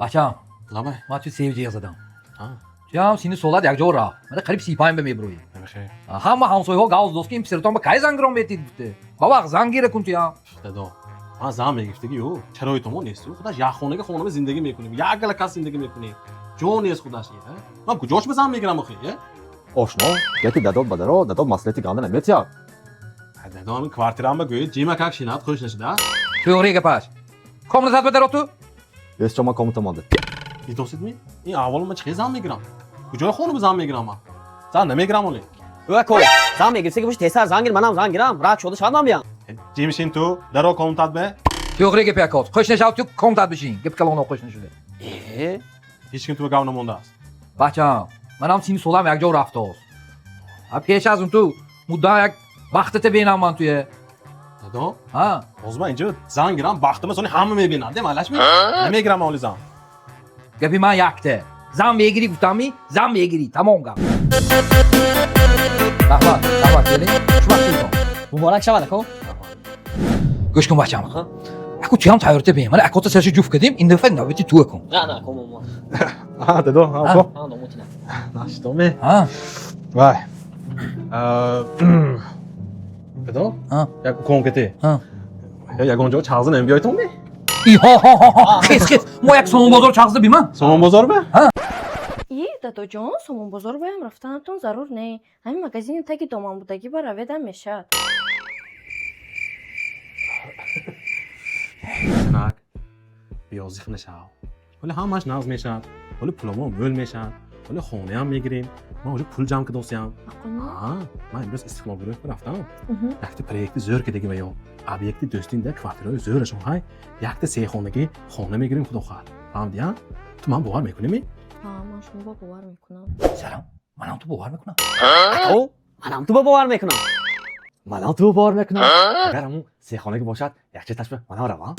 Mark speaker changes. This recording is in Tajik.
Speaker 1: Бачам,
Speaker 2: Лабай.
Speaker 1: ман ту сев ҷиғ задам.
Speaker 2: Ҳа.
Speaker 1: Туям сини солат якҷо рафт. Мана қариб 35 ба мебироӣ.
Speaker 2: Намехе.
Speaker 1: Ҳама ҳамсояҳо гавз дост, ки ин писаратон ба кай зан гиром метид гуфте. Ба вақт зан гира кун туям.
Speaker 2: Дадо. Ман зан мегирифтагӣ ю. Шароито мо несту. Худаш як хонага хонама зиндагӣ мекунем. Як гала кас зиндагӣ мекунем. Ҷо нест худаш. Ман куҷош ба зан мегирам охи?
Speaker 3: Ошно, гапи дадот бадаро, дадот маслиҳати ганда наметиҳад.
Speaker 2: Дадо, ҳамин квартираам ба гӯед, ҷима как шинат хуш нашуда.
Speaker 1: Тӯғри гапаш. Комнатат ба даро ту?
Speaker 3: Ес чо ман комната монда.
Speaker 2: Дидосидми? Ин аҳволо ман чӣ хел зан мегирам? Куҷои хонама зан мегирам ман? Зан намегирам оле.
Speaker 4: Ӯ зан мегирифтаги боши, тезтар зан гир, манам зан гирам. Рак шуда шавад ман биям.
Speaker 2: Ҷимшин ту, даро комнатат бе.
Speaker 1: Тӯғри гапи акот. Хуш нашав ту комнатат бишин. Гап калоно хуш нашуда.
Speaker 4: Э?
Speaker 2: Ҳеҷ ким ту ба гап намондааст.
Speaker 1: Бачам, манам сини солам якҷо рафтааст. Пеш аз он ту муддам як бахтата бинам ман туя.
Speaker 2: Дадо,
Speaker 1: Ҳа?
Speaker 2: ҳозир ман инҷо зан гирам, бахтима сони ҳама мебинанд. Демалаш ми? Намегирам ман оли зан.
Speaker 1: Гапи ман якта. Зан мегирӣ гуфтамми, зан мегирӣ. Тамом гап. Раҳмат, раҳмат, келин. Хушбахт шудитон.
Speaker 4: Муборак шавад, ако.
Speaker 1: Гӯш кун, бачам. Аку туям тайёрта бин. Мана акота саршо ҷуфт кардем, ин дафъа навбати туя кун.
Speaker 4: На, на, ако момо.
Speaker 2: А, дадо,
Speaker 1: ако.
Speaker 4: Ҳа, домотина.
Speaker 2: Наштоме.
Speaker 1: Ҳа?
Speaker 2: Вай. Дадо?
Speaker 1: Ҳа?
Speaker 2: Як конкете.
Speaker 1: Ҳа.
Speaker 2: Ягон ҷо чағза намебиёйтон ми?
Speaker 1: И ҳо ҳо ҳо ҳо. Хес хес. Мо як сомонбозор чағзда биман.
Speaker 2: Сомонбозор бе?
Speaker 5: И дадоҷон, сомонбозор баям рафтанатон зарур не. Ҳамин магазини таги доман будагӣ ба раведам мешавад.
Speaker 2: Занак, биёзиқ нашав. Ҳоли ҳамаш нағз мешавад. Ҳоли пуламон мӯл мешавад. Ҳоли хонаям мегирем. Ман уже пул ҷамъ кардосиям.
Speaker 5: Ақони?
Speaker 2: Ҳа, ман имрӯз Истиқлол гурӯҳ рафтам. Якта проекти зӯр кардаги ва ё объекти дӯстинда квартираҳои зӯрашон ҳай. Якта сехонагӣ хона мегирем, худо хоҳад. Фаҳмидия? Ту ман бовар мекунӣ ми?
Speaker 5: Ҳа, ман шумо ба бовар мекунам.
Speaker 1: Салом. Манам ту бовар мекунам.
Speaker 4: Ако, манам ту ба бовар мекунам.
Speaker 3: Манам ту бовар мекунам. Агар ҳамун сехонагӣ бошад, якча ташба манам равам.